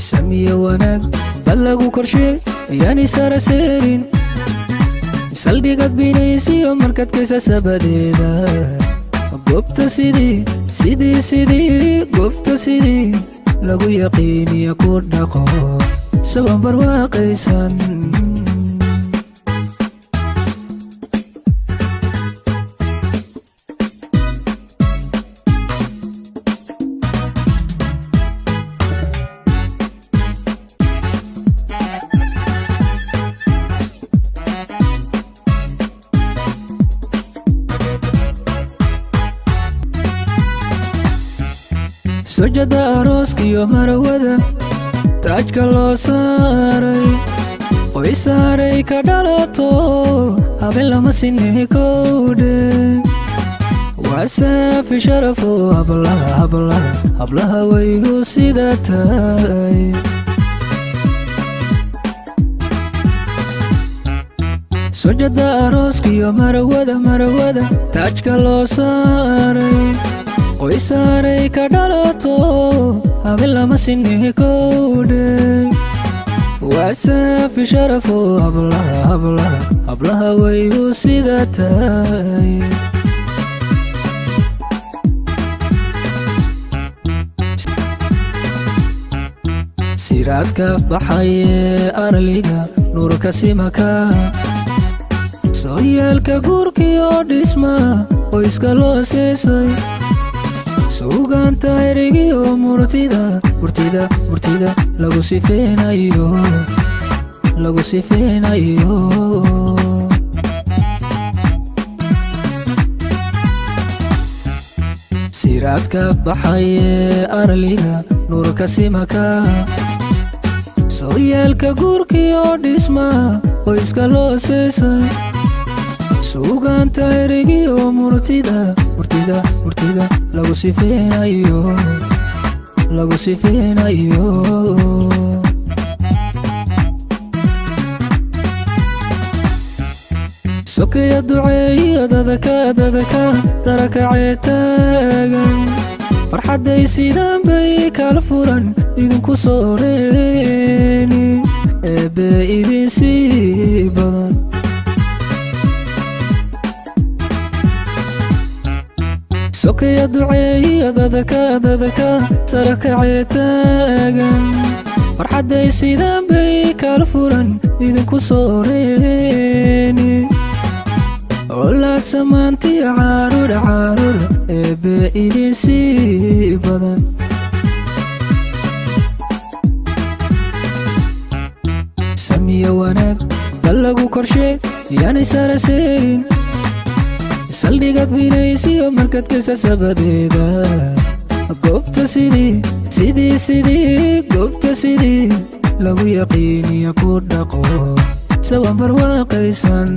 Samiyo wanaag bal lagu korshee, yaani sara seerin. Saldhigad binaysiyo markaad kaysa sabadeeda. Goobta sidii, sidii, sidii, goobta sidii lagu yaqiiniyo ku dhaqo saban barwaaqaysan. Sojada arooskiyo marawada taajka loo saaray, qoysaaray ka dhalato, habeen lama sinii kowdhe. Waa saafi sharafo, hablaha, hablaha, hablaha waygu sida tahay. Sojada arooskiyo marawada, marawada taajka loo saaray, qoysaaray ka dhalato, habeen lama sinii kowdhe. Waa saafi sharafo, hablaha, hablaha, hablaha waygu sida tahay. Siraadka baxaye arliga nuurka simaka, sooyeelka guurkiyo dhisma qoyska loo seesay, suugaanta erigiyo murtida, murtida, murtida lagu sifeynayo, lagu sifeynayo. Siraadka baxaye arliga nuurka simaka, sooyeelka guurkiyo dhisma qoyska loo seesay, suugaanta erigiyo murtida, murtida, murtida lagu sifeynayo, lagu sifeynayo. Sokeya duceeyo dadaka, dadaka darakacee taagan, farxadday sidaan bay kala furan idinku soo reeni, eebbe idin sii badan. Sokeya duceeyo dadaka, dadaka sarakacee taagan, farxadday sidaan bay kala furan idinku soo reeni, olaad samaantiyo caarudha, caarudha, eebbe idin sii badan. Samiyo wanaag bal lagu korshee, yaani sara seerin. Saldhigad binaysiyo markaad kaysa sabadeeda. Goobta sidii, sidii, sidii, goobta sidii lagu yaqiiniyo ku dhaqo saban barwaaqaysan.